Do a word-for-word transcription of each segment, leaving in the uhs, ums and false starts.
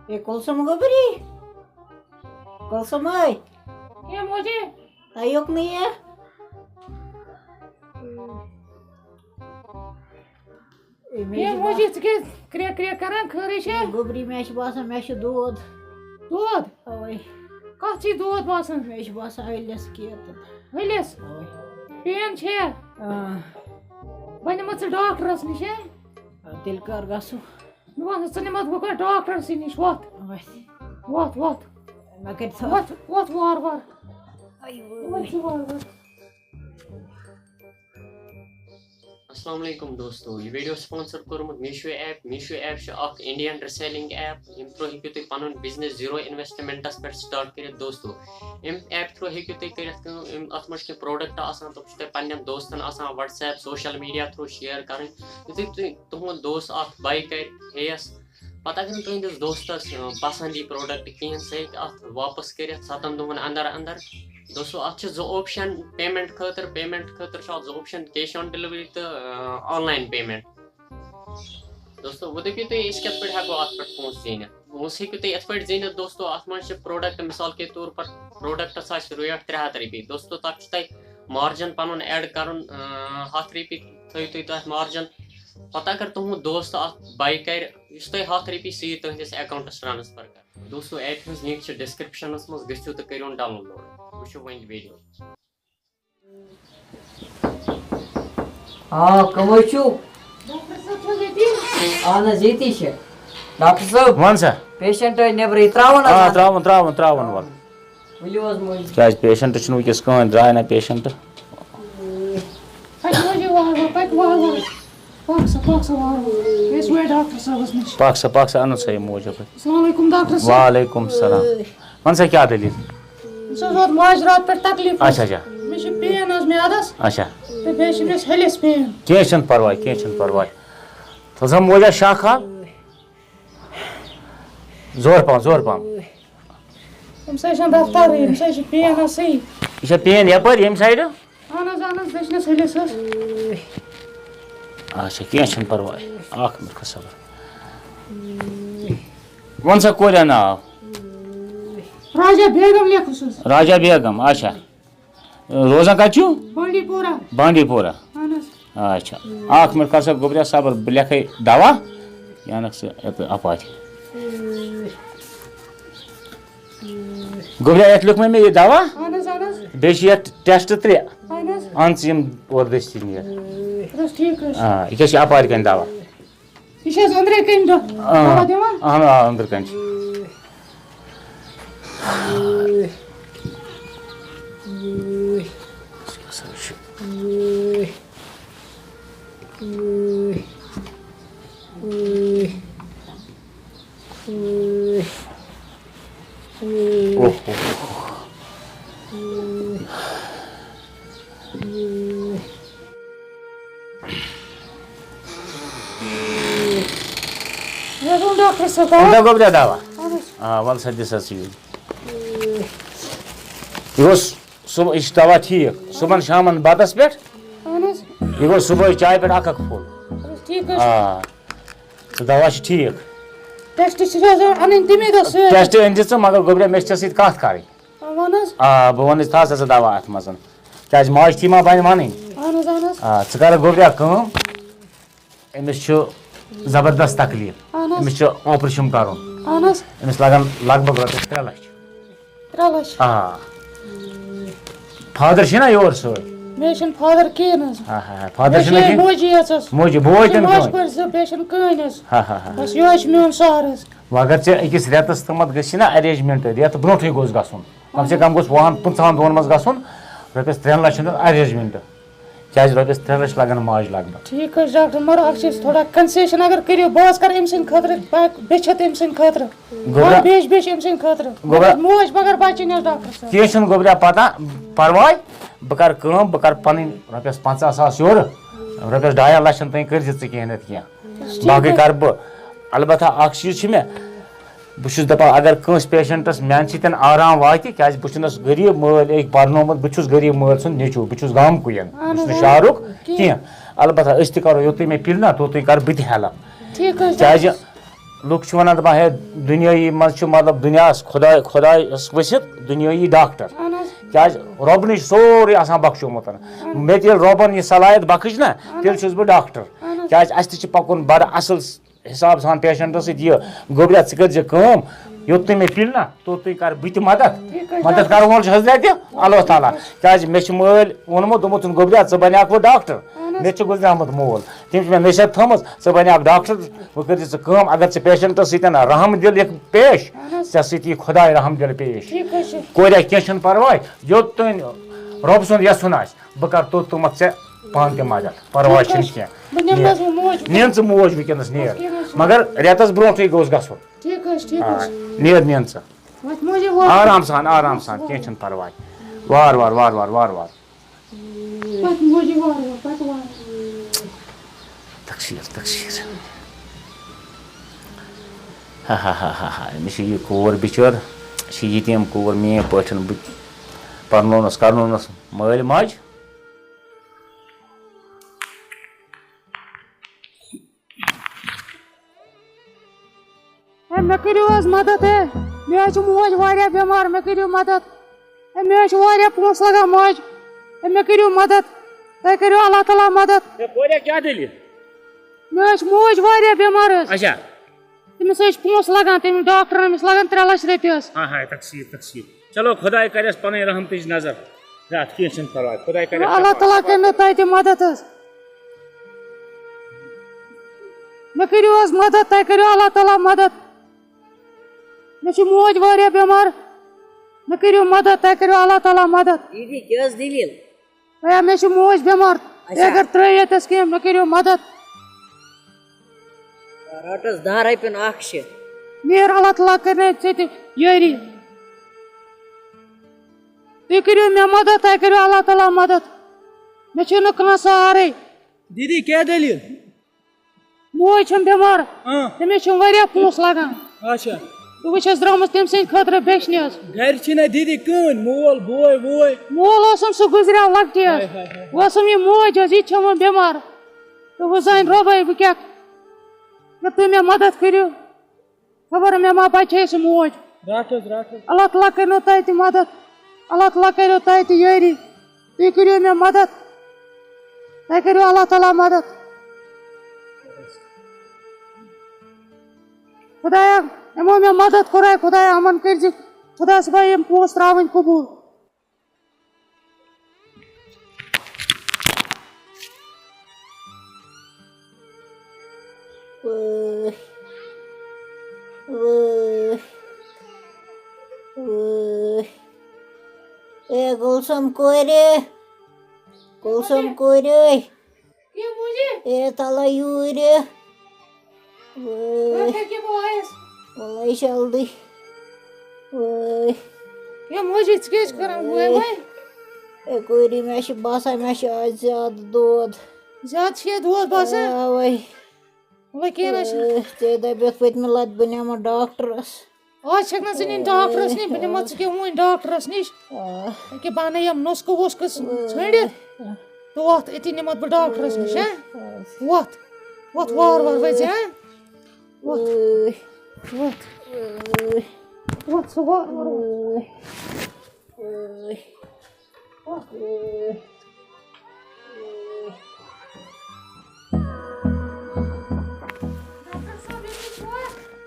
A کُلثوم گوٚبری، کُلثومے، A موجی، تۄہہِ یوٚک نہٕ یہِ۔ اے مےٚ اے چھِ موجی، ژٕ کیٛازِ کرٛیک کرٛیک کران؟ خٲرٕے چھا؟ با-، گوٚبری، مےٚ چھِ باسان مےٚ چھُ دود۔ دود؟ اوے۔ کَتھ چھِ دود باسان؟ مےٚ چھِ باسان ألِس کیتَن۔ ألِس؟ اوے۔ پین چھےٚ؟ آ۔ وۄنۍ نِمو ژٕ ڈاکٹرَس نِش، ہے؟ آ، تیٚلہِ کر گژھو؟ مےٚ باسان، ژٕ نِمَتھ بہٕ گۄڈٕ ڈاکٹرسٕے نِش۔ وۄتھ۔ وۄتھ۔ وۄتھ، وۄتھ۔ مےٚ کَتہِ ژھاو؟ وۄتھ، وۄتھ وارٕ وارٕ۔ آیہِ وٲے۔ وۄتھ ژٕ وارٕ وارٕ۔ السلام علیکم دوستو، یہِ ویڈیو sponsor کوٚرمُت میٖشو ایپ۔ میٖشو ایپ چھِ اکھ Indian reselling app، ییٚمہِ through ہیٚکِو تُہۍ پنُن business zero investmentس پٮ۪ٹھ start کٔرِتھ دوستو۔ اَمہِ ایپ through ہیٚکِو تُہۍ کٔرِتھ کٲم، اَمہِ، اَتھ منٛز چھِ کینٛہہ product آسان، تِم چھِ تۄہہِ پننٮ۪ن دوستن آسان WhatsApp، social media through share کَرٕنۍ۔ یُتھُے تُہۍ، تُہُنٛد دوست اکھ buy کَرِ ہیٚیَس، پتہٕ اگر نہٕ تُہٕنٛدِس دوستس، آ، پسنٛد یی product کِہیٖنۍ، سُہ ہیٚکہِ اتھ واپس کٔرِتھ ستن دۄہن اندر اندر۔ دوستو، اتھ چھِ زٕ option payment خٲطرٕ۔ Payment خٲطرٕ چھُ اتھ زٕ option، cash on delivery تہٕ، آ، online payment۔ دوستو، وۄنۍ دٔپِو تُہۍ، أسۍ کِتھ پٲٹھۍ ہٮ۪کو اتھ پٮ۪ٹھ پونٛسہٕ زیٖنِتھ؟ پونٛسہٕ ہیٚکِو تُہۍ یِتھ پٲٹھۍ زیٖنِتھ، دوستو، اتھ منٛز چھِ product، مثال کے طور پر product آسہِ rate ترٛےٚ ہتھ رۄپیہِ۔ دوستو، تتھ چھُ تۄہہِ margin پنُن add کرُن، آ، ہتھ رۄپیہِ تھٲیِو تُہۍ تتھ margin۔ پتہٕ اگر تُہُنٛد دوست اتھ buy کرِ، یُس تۄہہِ ہتھ رۄپیہِ سُہ یی تُہٕنٛدِس accountس transfer کرنہٕ۔ دوستو، ایپ ہٕنٛز link چھِ descriptionس منٛز، گٔژھِو تہٕ کٔرِو download۔ وٕچھِو وۄنۍ video۔ آ، کٕم حظ چھِو؟ ڈاکٹر صٲب چھِو ییٚتی؟ اہن حظ، ییٚتی چھِ۔ ڈاکٹر صٲب، وَن سا۔ Patient حظ نیٚبرٕے، ترٛاوُن حظ آ، اَنٛدر؟ ترٛاوُن، ترٛاوُن، ترٛاوُن وَن۔ ؤلِو حظ مٔنٛزۍ۔ کیٛازِ patient چھُنہٕ وٕنکیٚس کٕہٕنۍ، درٛاے نہ patient۔ پَکہِ وۄنۍ یہِ وارٕ وارٕ، پَکہِ وارٕ وارٕ۔ پَکھ سا، پَکھ سا وارٕ وارٕ۔ أسۍ وٲتۍ ڈاکٹر صٲبَس نِش۔ پَکھ سا، پَکھ سا، اَنُن سا یہِ موج یَپٲرۍ۔ السلام علیکم ڈاکٹر صٲب۔ وعلیکم السلام۔ وَن سا کیٛاہ دٔلیٖل؟ أمِس حظ ووت ماجہِ راتہٕ پٮ۪ٹھ تکلیٖف حظ۔ اچھا، اچھا۔ مےٚ چھِ pain حظ میٛادَس۔ اچھا۔ تہٕ بیٚیہِ چھِ مےٚ ہیٚلِس pain۔ کینٛہہ چھُنہٕ پَرواے، کینٛہہ چھُنہٕ پَرواے۔ تھٲو سا موجا شاہ کھال۔ زورٕ پَہَم، زورٕ پَہَم۔ أمِس حظ چھَنہٕ رفتارٕے، أمِس حظ چھِ pain حظ صحیح۔ یہِ چھا pain یَپٲرۍ ییٚمہِ side؟ اہن حظ، اہن حظ، دٔچھنِس ہیٚلِس حظ۔ اچھا، کینٛہہ چھُنہٕ پَرواے۔ اَکھ مِنٹ کھَس صبر۔ وَن سا کورِ ناو؟ راجا بیگم لیکھُس حظ۔ راجا بیگم، اچھا۔ روزان کَتہِ چھِو؟ بانڈی پورہ۔ بانڈی پورہ۔ اہن حظ۔ اچھا۔ اَکھ مِنٹ کر سا گوٚبریا صبر، بہٕ لیکھَے دوا۔ یہِ اَنَکھ ژٕ یَپٲرۍ اَپارِ۔ گوٚبریا، یَتھ لیوٚکھ مےٚ، مےٚ یہِ دوا۔ اہن حظ، اہن حظ۔ بیٚیہِ چھِ یَتھ test ترٛےٚ۔ اہن حظ۔ اَن ژٕ یِم اورٕ دٔستی نیر۔ اَدٕ حظ، ٹھیٖک حظ چھُ۔ آ، یہِ کیٛاہ چھِ اَپارِ کَنہِ دوا؟ یہِ چھِ حظ أنٛدرَے کَنہِ دۄہ آ۔ دوا دِوان؟ اہن آ، أنٛدرٕ کَنہِ چھِ۔ اوہ، اوہ۔ مےٚ دوٚپ ڈاکٹر صٲب، دوا؟ مےٚ گوٚو دوا۔ اہن حظ۔ آ، وَلہٕ سا، دِ سا ژٕ یہِ۔ یہِ گوٚو صُبح، یہِ چھُ دوا ٹھیٖک۔ صُبحن شامَن بَتَس پٮ۪ٹھ۔ اہن حظ۔ یہِ گوٚو صُبحٲے چایہِ پٮ۪ٹھ اَکھ اَکھ پھوٚل۔ اہن حظ، ٹھیٖک حظ۔ آ۔ تہٕ دوا چھُ ٹھیٖک۔ Test چھِ حظ اَنٕنۍ تَمی دۄہ سۭتۍ۔ Test أنۍ زِ ژٕ، مگر گوٚبریا، مےٚ چھِ ژےٚ سۭتۍ کَتھ کَرٕنۍ۔ آ، وَن حظ۔ آ، بہٕ وَنہٕ، تھاو سا ژٕ دوا اَتھ منٛز۔ کیٛازِ ماجہِ تھی ما بَنہِ وَنٕنۍ؟ اہن حظ، اہن حظ۔ آ، ژٕ کَرَکھ گوٚبریا کٲم، أمِس چھُ زبردست تکلیٖف۔ اہن حظ۔ أمِس چھُ operation کَرُن۔ اہن حظ۔ أمِس لَگَن لگ بگ رۄپیَس ترٛےٚ لَچھ۔ ترٛےٚ لَچھ۔ آ۔ Father چھُے نا یور سۭتۍ؟ مےٚ چھُنہٕ father کِہیٖنۍ حظ۔ آ، ہا، ہا، father مےٚ چھُنہٕ چھِ کِہیٖنۍ؟ موجی یٲژ حظ۔ موجی، بوے مےٚ چھِ کِنہٕ ماجہِ کٕہٕنۍ؟ کورِ زٕ، بیٚیہِ چھُنہٕ کٕہٕنۍ حظ۔ ہا، ہا، ہا۔ بَس یِہوٚے چھُ میون سہارٕ حظ۔ وۄنۍ اگر ژےٚ أکِس رٮ۪تَس تامَتھ گژھِ نا arrangement، رٮ۪تھ برونٛٹھٕے گوٚژھ گژھُن۔ کم سے کم گوٚژھ وُہَن پٕنٛژٕہَن دۄہَن منٛز گژھُن رۄپیَس ترٛٮ۪ن لَچھَن ہُنٛد arrangement۔ کیٛازِ رۄپیَس ترٛےٚ لَچھ لَگَن ماجہِ لگ بگ۔ ٹھیٖک حظ ڈاکٹر، مگر اَکھ چیٖز، تھوڑا concession اگر کٔرِو، بہٕ حظ کَرٕ أمۍ سٕنٛدِ خٲطرٕ، بہٕ بیٚچھِ تہٕ أمۍ سٕنٛدِ خٲطرٕ۔ گوٚبرا-، بہٕ بیٚچھِ، بیٚچھِ أمۍ سٕنٛدِ خٲطرٕ۔ گوٚبرا-، مگر موج بغٲر بَچہِ نہٕ حظ ڈاکٹر صٲب۔ کینٛہہ چھُنہٕ گوٚبرا پَتہ، پَرواے، بہٕ کَرٕ کٲم، بہٕ کَرٕ پَنٕنۍ رۄپیَس پنٛژاہ ساس یورٕ، رۄپیَس ڈاین لَچھَن تام کٔرۍ زِ ژٕ کینٛہہ نَتہٕ کینٛہہ۔ ٹھیٖک باقٕے حظ۔ کَرٕ بہٕ۔ البتہ اَکھ چیٖز چھِ مےٚ، بہٕ چھُس دَپان، اگر کٲنٛسہِ patientس میٛانہِ سۭتۍ آرام واتہِ، کیٛازِ بہٕ چھُنہٕ گریٖب مٲلۍ، أکۍ پَرنومُت، بہٕ چھُس گریٖب مٲلۍ سُنٛد نیٚچوٗ، بہٕ چھُس گامکُے، اہن بہٕ چھُس حظ، نہٕ اہن۔ شہرُک کینٛہہ۔ کینٛہہ۔ البتہ أسۍ تہِ کَرو، یوٚتُے مےٚ پِلہِ نا، توٚتُے کَرٕ بہٕ تہِ help۔ ٹھیٖک حظ چھُ۔ کیٛازِ لُکھ چھِ وَنان، دَپان، ہے، دُنیٲیی منٛز چھُ، مطلب، دُنیاہَس خۄداے، خۄدایَس ؤسِتھ دُنیٲیی ڈاکٹر۔ اہن حظ۔ کیٛازِ؟ رۄبہٕ نِش سورُے آسان بخچومُت۔ اہن۔ مےٚ تہِ ییٚلہِ رۄبَن یہِ صلاحیت بخٕش نا، اہن۔ تیٚلہِ چھُس بہٕ ڈاکٹر۔ اہن حظ۔ کیٛازِ اَسہِ تہِ چھِ پَکُن بَڑٕ اَصٕل حِساب سان پیشنٹَس سۭتۍ۔ یہِ گوٚبریا، ژٕ کٔرۍ زِ کٲم، یوٚت تُہۍ مےٚ پِلۍ نا، توٚت تُہۍ کَر بہٕ تہِ مَدَد۔ ٹھیٖک حظ چھُ۔ مَدَد کَرَن وول چھُ حضرت اللہ تعالیٰ۔ ٹھیٖک حظ چھُ۔ کیٛازِ مےٚ چھُ مٲلۍ ووٚنمُت، دوٚپمُت، "ژٕ گوٚبریا، ژٕ بَنیٛاکھ وۄنۍ ڈاکٹر۔" اہن حظ۔ مےٚ تہِ چھُ گُزریومُت مول، تٔمۍ چھُ مےٚ نصیحت تھٲومٕژ، "ژٕ بَنیٛاکھ ڈاکٹر، وۄنۍ کٔرۍ زِ ژٕ کٲم، اگر ژٕ پیشنٹَس سۭتۍ رحم دِل یِکھ پیش، اہن حظ۔ ژےٚ سۭتۍ یی خۄداے رحم دِل پیش۔" ٹھیٖک حظ چھُ۔ کوریا، کینٛہہ چھُنہٕ پَرواے، یوٚت تام رۄب سُنٛد یَژھُن آسہِ، بہٕ کَرٕ توٚت تامَتھ ژےٚ پانہٕ تہِ مَدَد، پَرواے ٹھیٖک حظ چھُنہٕ چھُ۔ کینٛہہ۔ بہٕ نِمہٕ نیر۔ حظ وۄنۍ موج۔ نِن ژٕ موج وٕنکیٚنَس نیر۔ بَس کینٛہہ نہ حظ چھُنہٕ۔ مگر رٮ۪تَس برونٛٹھٕے گوٚژھ گژھُن۔ ٹھیٖک حظ چھُ، ٹھیٖک آ، حظ چھُ۔ نیر، نِن ژٕ۔ وۄنۍ موجی وۄنۍ۔ آرام سان، آرام سان، کینٛہہ چھُنہٕ پَرواے۔ وار وار، وار وار، وار وار۔ پَتہٕ موجی وار وار، پَتہٕ وار وار۔ تقسیٖر، تقسیٖر۔ ہا ہا ہا ہا ہا، أمِس چھِ یہِ کوٗر بِچٲر، یہِ چھِ یتیٖم کوٗر میٛٲنۍ پٲٹھۍ، بہٕ پَرنوونَس، کَرنوونَس مٲلۍ ماجہِ۔ ہے، مےٚ کٔرِو حظ مدد، ہے۔ مےٚ حظ چھِ موج واریاہ بٮ۪مار، مےٚ کٔرِو مدد۔ ہے، مےٚ حظ چھِ واریاہ پونٛسہٕ لگان ماجہِ۔ ہے، مےٚ کٔرِو مدد۔ تۄہہِ کٔرِو اللہ تعالیٰ مدد۔ ہے، کوریا، کیٛاہ دٔلیٖل؟ مےٚ حظ چھِ موج واریاہ بٮ۪مار حظ۔ اچھا۔ تٔمِس حظ چھِ پونٛسہٕ لگان، تٔمِس ڈاکٹرن أمِس لگان ترٛےٚ لَچھ رۄپیہِ حظ۔ ہاے ہاے، تقسیٖر، تقسیٖر۔ چلو، خۄداے کَرٮ۪س پَنٕنۍ رحمتٕچ نظر۔ رَٹھ، کینٛہہ چھُنہٕ پَرواے، خۄداے کَرٮ۪س اللہ شفا۔ تعالیٰ کٔرِنو تۄہہِ تہِ مدد حظ۔ مےٚ کٔرِو حظ مدد، تۄہہِ کٔرِو اللہ تعالیٰ مدد۔ مےٚ چھِ موج واریاہ بٮ۪مار، مےٚ کٔرِو مدد، تۄہہِ کٔرِو اللہ تعالیٰ مدد۔ دیٖدی، کیٛاہ ٲس دٔلیٖل؟ بیا، مےٚ چھِ موج بٮ۪مار، اچھا۔ تُہۍ اگر ترٛٲیِو ییٚتٮ۪س کینٛہہ، مےٚ کٔرِو مدد۔ رَٹَس دَہ رۄپیَن اَکھ چھِ۔ میر اللہ تعالیٰ کٔرِنَے ژےٚ تہِ یٲری۔ تُہۍ کٔرِو مےٚ مدد، تۄہہِ کٔرِو اللہ تعالیٰ مدد۔ مےٚ چھُنہٕ کانٛہہ سہارَے۔ دیٖدی، کیٛاہ دٔلیٖل؟ موج چھَم بٮ۪مار۔ اۭں۔ تٔمِس چھِ واریاہ پونٛسہٕ لَگان۔ اچھا۔ بہٕ چھَس درٛامٕژ تٔمۍ سٕنٛدِ خٲطرٕ بیچھنہِ حظ۔ گَرِ چھِنہ دیٖدی کٕہٕنۍ، مول، بوے، ووے؟ مول اوسُم، سُہ گُزریو لۄکٹہِ حظ۔ ہاے، ہاے، ہاے۔ وۄنۍ ٲسٕم یہِ موج حظ، یہِ تہِ چھَم وۄنۍ بٮ۪مار۔ تہٕ وۄنۍ زانہِ رۄبَے بہٕ کیٛاہ، کہِ تُہۍ مےٚ مدد کٔرِو۔ خبر مےٚ ما بچے سُہ موج۔ رٹھ حظ، رٹھ حظ۔ اللہ تعالیٰ کٔرِنو تۄہہِ تہِ مدد۔ اللہ تعالیٰ کٔرِو تۄہہِ تہِ یٲری۔ تُہۍ کٔرِو مےٚ مدد۔ تۄہہِ کٔرِو اللہ تعالیٰ مدد۔ خدایا، یِمو مےٚ مدد کوٚر، اے خدایا، یِمن کٔرزِ خدا صٲبا یِم پونٛسہٕ ترٛاوٕنۍ قبوٗل۔ وٲے، وٲے، وٲے۔ اے گُلشن کورِ، گُلشن کورِ۔ اے تَلہ یوٗرۍ۔ وٲے۔ وَلَے جلدی۔ وٲے۔ اے کورِ، مےٚ چھِ باسان، مےٚ چھِ آز زیادٕ دود۔ زیادٕ چھِ یہِ دود باسان؟ اَوَے۔ وۄنۍ کینٛہہ نہ چھُنہٕ۔ اے، ژےٚ دَپیوٚتھ پٔتمہِ لَٹہِ بہٕ نِمہٕ ڈاکٹرَس۔ آز چھَکھ نہ ژٕ نِنۍ ڈاکٹرَس نِش، بہٕ نِمَتھ ژٕ کیٛاہ وُنۍ ڈاکٹرَس نِش۔ آ۔ أکیٛاہ بہٕ اَنَے یِم نُسخہٕ وُسخہٕ ژھٲنٛڈِتھ۔ تہٕ وۄتھ، أتی نِمَتھ بہٕ ڈاکٹرَس نِش، ہہ؟ وۄتھ، وۄتھ وارٕ وارٕ ؤتھۍ زِ، ہہ؟ وۄتھ۔ وۄتھ۔ وۄتھ ژٕ وارٕ وارٕ وۄتھ۔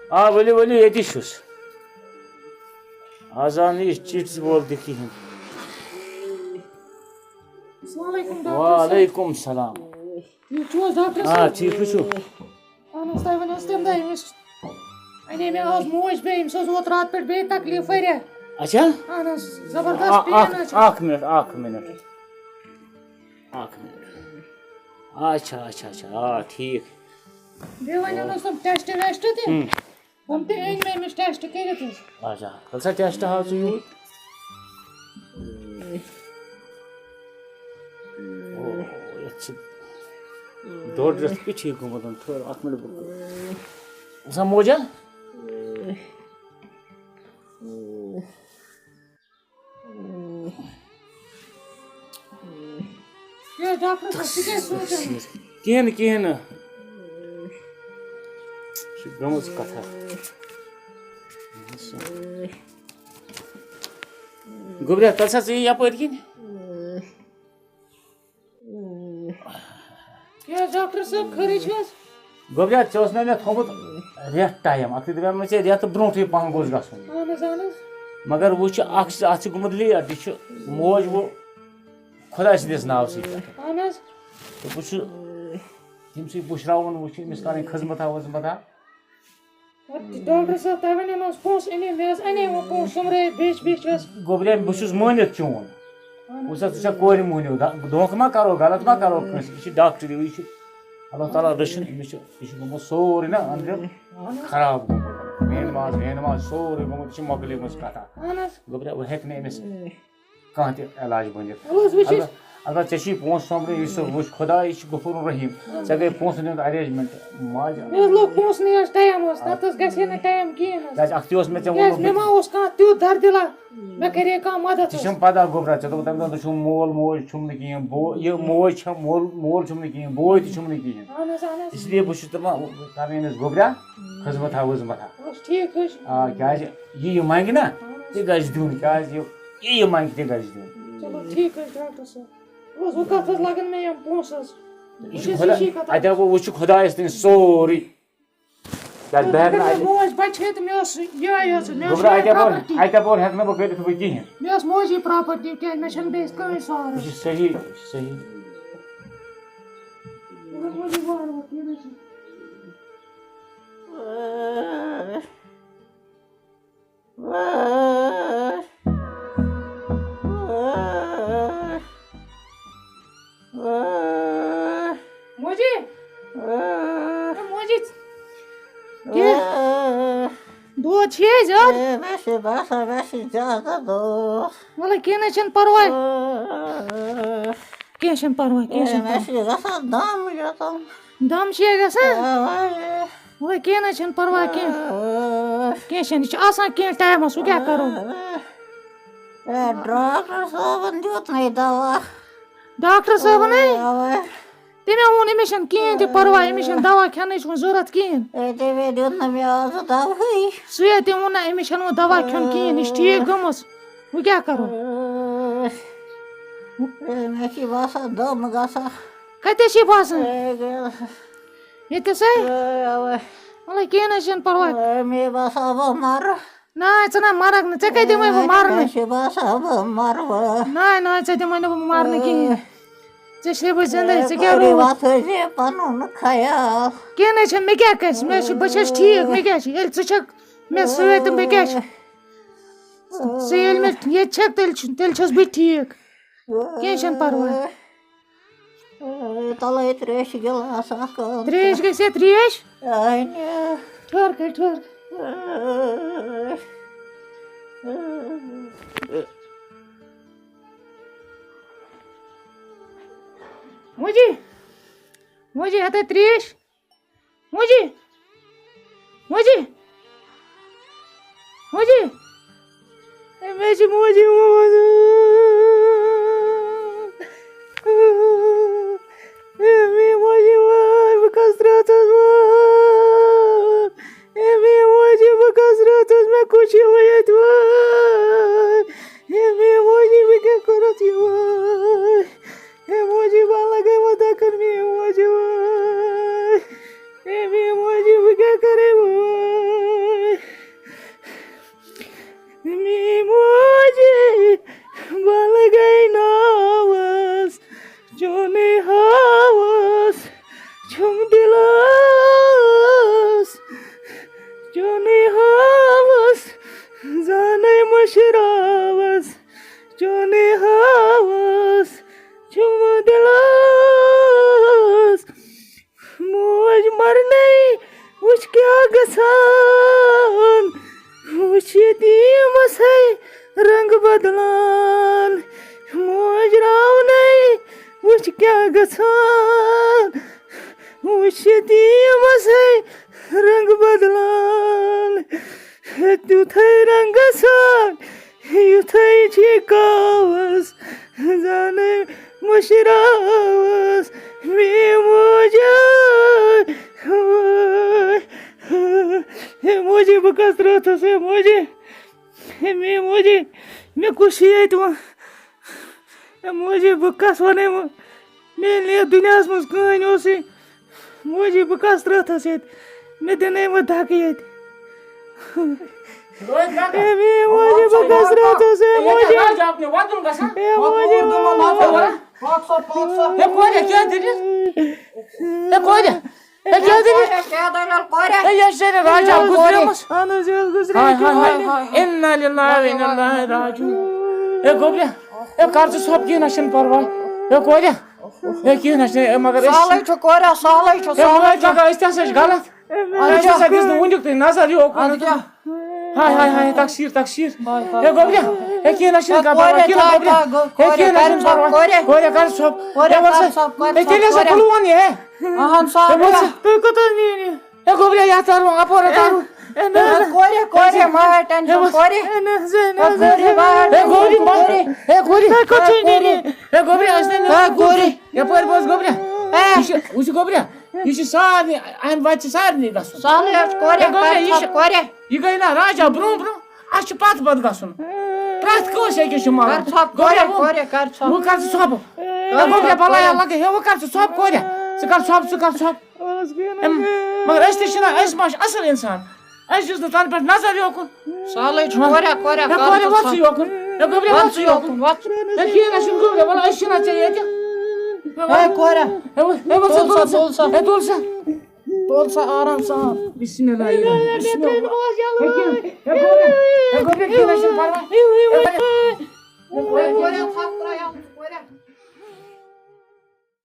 آ، ؤلِو، ؤلِو، ییٚتی چھُس۔ آز آو نہٕ یہِ چِٹھۍ وول تہِ کِہیٖنۍ۔ السلام علیکم، ڈاکٹر صٲب۔ وعلیکم السلام۔ ٹھیٖک چھِو حظ، ڈاکٹر آ، صٲب؟ ٹھیٖک پٲٹھۍ چھِو؟ اہن حظ، تۄہہِ ؤنِو حظ تَمہِ دۄہ أمِس۔ اَنے مےٚ آز موج بیٚیہِ، أمِس اوس اوترٕ راتہٕ پٮ۪ٹھ بیٚیہِ تکلیٖف واریاہ۔ اچھا؟ اہن حظ، زبردست آ، pain اکھ، حظ چھِ۔ اکھ منٹ، اکھ منٹ۔ اکھ منٹ۔ اچھا، اچھا، اچھا، آ، ٹھیٖک۔ بیٚیہِ وَنیو نہٕ حظ تِم test ویسٹ تہِ؟ ہُم۔ ہُم تہِ أنۍ مےٚ أمِس test کٔرِتھ حظ۔ اچھا، تیٚلہِ سا test ہاو ژٕ یوٗرۍ۔ او، یَتھ چھِ ڈۄڈ رٮ۪تھ پیٚٹھی گوٚمُت، تھوڑا اَتھ منٛز۔ اَسا موجا؟ یہِ ڈاکٹر صٲب، ژٕ کیٛازِ سونٛچان؟ کِہیٖنۍ نہٕ، کِہیٖنۍ نہٕ۔ گٔمٕژ کتھا۔ گوٚبریا، تَلہٕ سا ژٕ یہِ یپٲرۍ کِنۍ۔ کیٛاہ حظ ڈاکٹر صٲب، خٲرٕے چھِ حظ؟ گوٚبریا، ژےٚ اوس مےٚ، مےٚ تھوٚمُت رٮ۪تھ ٹایم۔ اَکھتُے دَپیٛاو مےٚ ژےٚ رٮ۪تہٕ برونٛٹھٕے پَہَم گوٚژھ گژھُن۔ اَہَن حظ، اَہَن حظ۔ مگر وۄنۍ چھُ اَکھ چیٖز، اَتھ چھُ گوٚمُت لیٹ۔ یہِ چھُ موج وۄنۍ خۄداے سٕنٛدِس ناوٕ سٕے پٮ۪ٹھ۔ اَہَن حظ۔ تہٕ بہٕ چھُس تٔمۍ سٕے پُشراوُن، وۄنۍ چھُ أمِس کَرٕنۍ خدمتہ وزمتہ۔ ڈاکٹر صٲب، تۄہہِ وَنیو نہ حظ پونٛسہٕ أنِو، مےٚ حظ اَنے وۄنۍ پونٛسہٕ شۄمرٲیِتھ بیٚچھ بیٚچھ حظ۔ گوٚبریا، بہٕ چھُس مٲنِتھ چون۔ اَہَن حظ۔ وٕچھ سا، ژٕ چھَکھ کورِ مٔہنیوٗ، دَ-، دھوکہٕ ما کَرو، غلط ما کَرو کٲنٛسہِ؟ یہِ چھِ ڈاکٹری، یہِ چھِ اللہ تعالیٰ رٔچھِنۍ، أمِس چھُ، یہِ چھُ گوٚمُت سورُے نہ أنٛدرِم اَہَن حظ۔ خراب گوٚمُت۔ وین ماز، وین ماز، سورُے گوٚمُت، یہِ چھِ مۄکلیمٕژ کَتھا۔ اَہَن حظ۔ گوٚبریا، وۄنۍ ہیٚکہِ نہٕ أمِس کانٛہہ تہِ علاج بٔنِتھ۔ وَلہٕ حظ، وٕچھ أسۍ۔ البتہ، البتہ ژےٚ چھُے پونٛسہٕ سۄمبرٕنۍ، یہِ چھُ وٕچھ خۄداے، یہِ چھُ غفوٗر رحیٖم۔ ژےٚ گٔے پونٛسَن ہُنٛد arrangement۔ ماجہِ مےٚ حظ لوٚگ پونٛسہٕ نٕے حظ ٹایم حظ، تَتھ حظ گژھِ ہے نہٕ ٹایم کِہیٖنۍ حظ۔ کیٛازِ اَکھتُے اوس مےٚ ژےٚ کیٛازِ ووٚنمُت۔ مےٚ ما اوس کانٛہہ تیُتھ دَردِلا، مےٚ کَرے کانٛہہ مَدَتھ ژےٚ حظ۔ چھَم پَتہ گوٚبرا، ژےٚ دوٚپُتھ تَمہِ دۄہ ژٕ چھُم مول موج چھُم نہٕ کِہیٖنۍ، بو-، یہِ موج چھَم، مول، مول چھُم نہٕ کِہیٖنۍ، بوے تہِ چھُم نہٕ کِہیٖنۍ۔ اَہَن حظ، اَہَن حظ۔ اس لیے بہٕ چھُس دَپان، کَرٕنۍ أمِس گوٚبرا خدمتھا وزمتھا۔ بَس ٹھیٖک حظ چھُ۔ آ، کیٛازِ یہِ، یہِ منٛگہِ نا، اَہَن حظ۔ تہِ گژھِ دیُن، کیٛازِ یہِ، یہِ، یہِ منٛگہِ تہِ گژھِ دیُن۔ چلو ٹھیٖک حظ چھُ ڈاکٹر صٲب۔ بس وۄنۍ کتھ حظ لگن مےٚ یِم پونٛسہٕ حظ؟ یہِ چھُ بہٕ چھُس خۄدا-، یہِ شیٖکھ ہتھ اَتہِ حظ۔ ہا وۄنۍ چھُ خۄدایَس تانۍ سورُے۔ یَتھ اگر بہر نہٕ مےٚ اَتہِ۔ موج بچہِ ہے تہٕ مےٚ اوس یِہوٚے یٲژ، مےٚ ٲس گوٚبرا، یِہوٚے اَتہِ ہا بوٚر، property۔ اَتہِ ہا بوٚر ہٮ۪کہٕ نہٕ بہٕ کٔرِتھ وۄنۍ کِہیٖنۍ۔ مےٚ ٲس موجی property، کیٛازِ مےٚ چھَنہٕ بیٚیِس کٕہٕنۍ سہارٕ۔ یہِ چھُ صحیح، یہِ چھُ صحیح۔ مےٚ دوٚپ موجی وارٕ وارٕ، یہِ نہ چھُ۔ موجی، اے موجی، کیٛاہ؟ دود چھُ یے زیادٕ؟ اے، مےٚ چھُ باسان، مےٚ چھُ زیادٕ دود۔ وَلہٕ، کینٛہہ نہ حظ چھُنہٕ پَرواے۔ اے۔ کینٛہہ چھُنہٕ پَرواے، کینٛہہ چھُنہٕ اے، مےٚ پَرواے۔ چھُ گژھان دم یوٚتَن۔ دم چھُ یے گژھان؟ اے، وَلہٕ، کینٛہہ نہ حظ چھُنہٕ پَرواے کینٛہہ۔ اے۔ کینٛہہ چھُنہٕ، یہِ چھُ آسان کینٛہہ ٹایمَس، وۄنۍ کیٛاہ کَرو؟ اے۔ اے، ڈاکٹر صٲبَن دیُت مےٚ دوا۔ ڈاکٹر صٲبَن ہے؟ اے، اَوَے۔ تٔمۍ ووٚن، أمِس چھَنہٕ کِہیٖنۍ تہِ پَرواے، أمِس چھَنہٕ دوا کھٮ۪نٕچ وۄنۍ ضوٚرَتھ کِہیٖنۍ۔ اے، تٔمۍ دیُت نہٕ مےٚ آز دَوہٕے۔ سُے ہے تٔمۍ ووٚن نہ، أمِس چھَنہٕ وۄنۍ دوا کھیوٚن کِہیٖنۍ، یہِ چھِ ٹھیٖک گٔمٕژ۔ وۄنۍ کیٛاہ کَرو؟ اے، مےٚ چھِ باسان دَم گژھان۔ کَتہِ چھِ باسان؟ اے، گٔے۔ ییٚتہِ سا؟ اے، اَوَے۔ وَلہٕ کینٛہہ نہ حظ چھُنہٕ پَرواے۔ اے، مےٚ باسان بہٕ مَرٕ۔ نہ، ژٕ نہ مَرَکھ نہٕ، ژےٚ کَتہِ دِمَے بہٕ مَرنہٕ؟ مےٚ چھِ باسان بہٕ مَرٕ وۄنۍ۔ نہ، نہ، ژےٚ دِمَے نہٕ بہٕ مَرنہٕ کِہیٖنۍ۔ ژےٚ چھے بہٕ زِندَے، ژٕ کیٛاہ کٔرِو روٗد؟ وۄتھٲے زِ پَنُن خیال۔ کینٛہہ نہ حظ چھُنہٕ، مےٚ کیٛاہ گژھِ؟ مےٚ چھُ، بہٕ چھَس ٹھیٖک، مےٚ کیٛاہ چھُ؟ ییٚلہِ ژٕ چھَکھ مےٚ سۭتۍ، تہٕ بہٕ کیٛاہ چھُ؟ ژٕ ییٚلہِ مےٚ ییٚتہِ چھَکھ، تیٚلہِ چھُ، تیٚلہِ چھَس بہٕ ٹھیٖک۔ کینٛہہ چھَنہٕ پَرواے۔ اے، تَلَے ترٛیشہِ گِلاس اَکھ اَن۔ ترٛیش گژھِ یا ترٛیش؟ اَنہِ۔ ٹھٔہر کَر، ٹھٔہر۔ موجی، موجی، ہَتَے ترٛیش۔ موجی، موجی، موجی۔ اے، مےٚ چھِ موجی وومُت۔ اے، میٛٲنۍ موجی وٲے، بہٕ کَس رٲژ ٲس وٲے۔ اے، میٛٲنۍ موجی، بہٕ کَس رٲژ ٲس، مےٚ کُس چھُ یِوان ییٚتہِ وٲے؟ اے، میٛٲنۍ موجی، بہٕ کیٛاہ کوٚرُتھ یہِ وٲے؟ اے موجی، بہٕ لگے وۄنۍ دَکَن، میٛٲنۍ موجی وٲے۔ اے میٛٲنۍ موجی، بہٕ کیٛاہ کَرے وٲے؟ میٛٲنۍ موجی، بہٕ لگے ناوَس، چونُے ہاوَس، چھُم دِلَس، چونُے ہاوَس، زانَے مٔشراوَس۔ چونُے ہاوَس چھُم دِلَس۔ موج مَرنَے وٕچھ کیٛاہ گژھان، وٕچھ یتیٖمَس ہے رنٛگ بدلان۔ موج راونَے وٕچھ کیٛاہ گژھان، وٕچھ یتیٖمَس ہے رنٛگ بدلان۔ تیُتھَے رنٛگہٕ سان یُتھَے چھِ کاوَس، زانَے مٔشراوَس میٛٲنۍ موجی۔ کَس ترٛٲتھَس ہے موجی؟ ہے میٛٲنۍ موجی، مےٚ کُس چھُ ییٚتہِ وۄنۍ؟ ہے موجی، بہٕ کَس وَنَے وۄنۍ؟ مےٚ ییٚلہِ یَتھ دُنیاہَس منٛز کٕہٕنۍ اوسُے، موجی، بہٕ کَس ترٛٲتھَس ییٚتہِ؟ مےٚ دِنَے وۄنۍ دَکہٕ ییٚتہِ۔ ہے میٛٲنۍ موجی، بہٕ کَس ترٛٲتھَس ہے موجی؟ ہے موجی۔ ہے کورِ، کیٛاہ دٔلیٖل؟ ہے کورِ، ہے کیٛاہ دٔلیٖل؟ ہے یہِ چھِ راجا گُزریمٕژ۔ اہن حظ، یہِ حظ گُزرے ہاے، ہاے، ہاے، ہاے۔ اِنا لِلّٰہِ وَ اِنا اِلَیہِ راجِعوٗن۔ ہے گوٚبریا، ہے کر ژٕ ژھۄپ، کینٛہہ نہ چھُنہٕ پَرواے۔ ہے کوریا، ہے کینٛہہ نہ چھُنہٕ، ہے مگر أسۍ سہلٕے چھُ کوریا، سہلٕے چھُ، ہے سہلٕے وۄنۍ چھُ۔ کَرو أسۍ تہِ ہسا چھِ غلط۔ اَدٕ أسۍ کیٛاہ؟ ہسا دِژ نہٕ وٕنیُک تُہۍ نظر یہِ اوکُن۔ اَدٕ کیٛاہ؟ ہاے، ہاے، ہاے، تَکسیٖر، تَکسیٖر۔ ہاے، ہاے، ہے گوٚبریا، ہے کینٛہہ نہ چھُنہٕ، ہے کَرٕ پَرواے، کوریا، کینٛہہ نہ تھاے، گوٚبریا۔ تھاے، ہے کینٛہہ نہ چھُنہٕ کوریا، پَرواے۔ کوریا۔ کوریا، کر ژھۄپ۔ کوریا، ہے وَل کر سا، ژھۄپ، کر ہے تیٚلہِ ژھۄپ، ہسا کوریا۔ تُلوون یہِ، ہے۔ اہن سا، ہے وَل سا۔ تُہۍ کوٚت حظ نِیِو یہِ؟ ہے گوٚبریا، یَتھ تَرُن، اَپور ہا تَرُن۔ ہے نہ، ہے نہ۔ کورِ، کورِ، مہ ہےٚ ٹٮ۪نشن، ہے وَل۔ کورِ۔ ہے نہ، ہے نہ، ہے نہ، گوٚبرِ، ہے نہ۔ مہ ہےٚ ہے گوٚبرِ، ٹٮ۪نشن، مہ کورِ۔ ہے گوٚبرِ، ہے کورِ۔ ہے گوٚبرِ، اَسہِ نہٕ ہے کورِ۔ یَپٲرۍ بوز گوٚبریا۔ ہے۔ یہِ چھُ، وٕچھ گوٚبریا، یہِ چھُ سارنٕے، اَمہِ وَتہِ چھِ سارنٕے گژھُن۔ سہلٕے حظ، کورِ، ہے گوٚبریا، کر یہِ ژھۄپ، چھُ، کورِ۔ یہِ گٔے نہ راجا برونٛہہ برونٛہہ، اَسہِ چھُ پَتہٕ پَتہٕ گژھُن۔ پرٛٮ۪تھ کٲنٛسہِ أکِس چھُ مَرُن۔ کر ژھۄپ، گوٚبریا، کورِ، وۄنۍ، کورِ، کر ژھۄپ۔ وۄنۍ کر ژٕ ژھۄپ۔ ہے گوٚبریا، بَلایا لَگے، ہے وۄنۍ کر ژٕ ژھۄپ، کورِ۔ ژٕ کر ژھۄپ، ژٕ کر ژھۄپ۔ اَم، مگر أسۍ تہِ چھِنہ، أسۍ ما چھِ اَصٕل اِنسان؟ اَسہِ دِژ نہٕ تَنہٕ پٮ۪ٹھ نظر یوکُن۔ سہلٕے چھُ، کوریا، کوریا، ہے کر کوریا، ژٕ وۄتھ ژٕ ژھۄپ۔ یوکُن۔ ہے گوٚبریا، وۄتھ وۄتھ ژٕ ژٕ یوکُن۔ یوکُن، وۄتھ۔ ہے کِہیٖنۍ نہ چھُنہٕ گوٚبریا، وَلہٕ أسۍ چھِنہ ژےٚ ییٚتہِ۔ ہے کوریا۔ ہے وۄتھ، ہے وۄتھ ژٕ، تُل سا، تُل سا۔ تُل سا۔ ہے تُل سا۔ تُل سا آرام سان۔ بسم اللہ الرحمن الرحیم۔ بسم اللہ۔ ہے کِہیٖنۍ، ہے گوٚبریا، ہے گوٚبریا، کِہیٖنۍ نہ چھُنہٕ پَرواے۔ ہے کوریا۔ ہے کوریا، ژھۄپ ترٛاو یَلہٕ۔